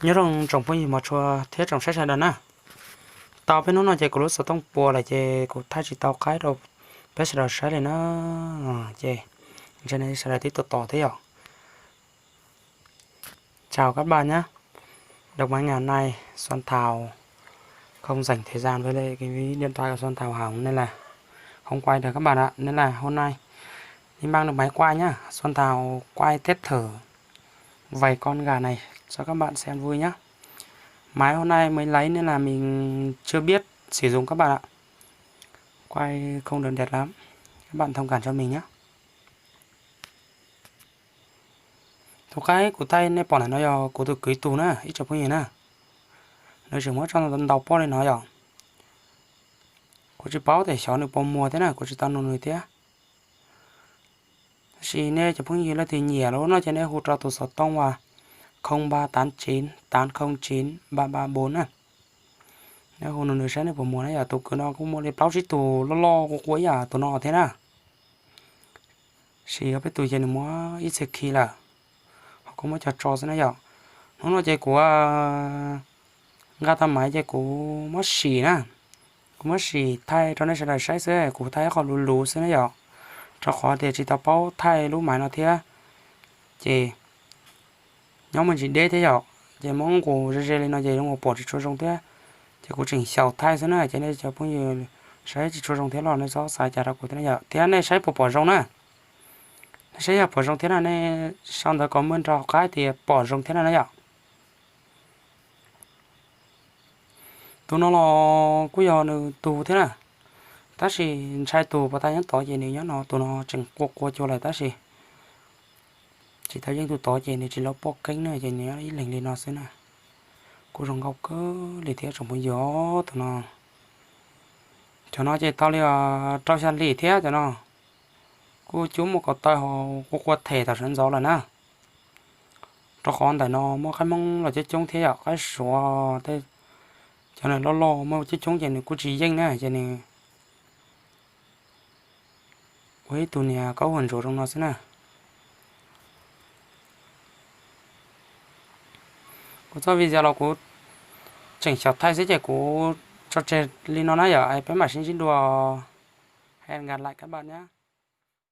Nyob zoo tsoom phooj ywg mos tshua thiab tsoom saib sawv daws na. Tau peb hnub no ces kuv lub xov tooj puas lawm ces kuv thaij tsis tau qaib rau peb sawv daws saib li na. Ces ntshe nej sawv daws twb tos tos thiab yom. Chào các bạn nhé. Được mấy ngày nay Xuân Thảo không rảnh thời gian với lại cái điện thoại của Xuân Thảo hỏng nên là không quay được các bạn ạ. Nên là hôm nay đi mang được máy quay nhá. Xuân Thảo quay test thử vài con gà này cho các bạn xem vui nhé. Máy hôm nay mới lấy nên là mình chưa biết sử dụng các bạn ạ. Quay không được đẹp lắm. Các bạn thông cảm cho mình nhé. Tus qaib kuv thaij nej pom ntawm no yog kuv tus kwv tug na, ib tsoom phooj ywg na. Nws tseem muab tso ntaus poj li no yom. Kuv tsis paub tias xyov nws puas muag thiab na, kuv tsis tau nug nws thiab. Tab sis nej cov phooj ywg leej twg nyiam lawm no ces nej hu rau tus xov tooj uas không ba tám chín tám không chín ba ba bốn na. Nej hu nug nws saib nws puas muag na yom. Tus kwv no kuj muaj li plaub tsib tug loj loj qua qua ib yam tus no thiab na. Sis yog peb tus ces nws muab ib txhia khi lawm, ho kuv muab cog tso xwb na yom. Hnub no ces kuv nqa tau maiv ces kuv muab sim na, kuv muab sim thaij rau nej sawv daws saib xwb, kuv thaij ib qho luv luv xwb na yom, rau qhov tias tsis tau paub thaij lub maiv no thiab. Ces nyob muaj ntsis deb thiab yom, ces muab nqus ze ze li no ces zoo nkaus pom tsis tshua zoo thiab. Ces kuv tseem xyaum thaij xwb na, ces nej cov phooj ywg saib tsis tshua zoo thiab los nej txhob xav cas rau kuv thiab na yom, thiab nej saib puas pom zoo na. Nej saib yog pom zoo thiab na nej sau ntawv comment rau hauv qab tias pom zoo thiab na yom. Tus no los kuj yog nws tug thiab na, tab sis ntshai tus puas tau nyob tod ces nws nyob no, tus no tseem qua qua cua lawm tab sis tsis tau yeej tus tod ces nws tsis loj poj keeb na ces nws nyob ib leeg li no xwb na. Kuj zoo nkauj kawg li thiab tsoom phooj ywg, tus no. Cov no ces tau li rau xya hlis thiab cov no. Kuj cub muaj kaus taw ho qua qua them tam sawv ntxov lawm na. Rau qhov ntawm no muaj qaib Hmoob los coob coob thiab yom, qaib Suav tej, cov nws loj loj muaj coob coob ces nws kuj tsis yeej na ces nws ua ib tug niag kaub huam ntsuav zoo no xwb na. Kuv txoj video los kuv tseem xyaum thaij xwb ces kuv tso tseg li no na yom, peb mam sib ntsib dua. Hẹn gặp lại các bạn nhé.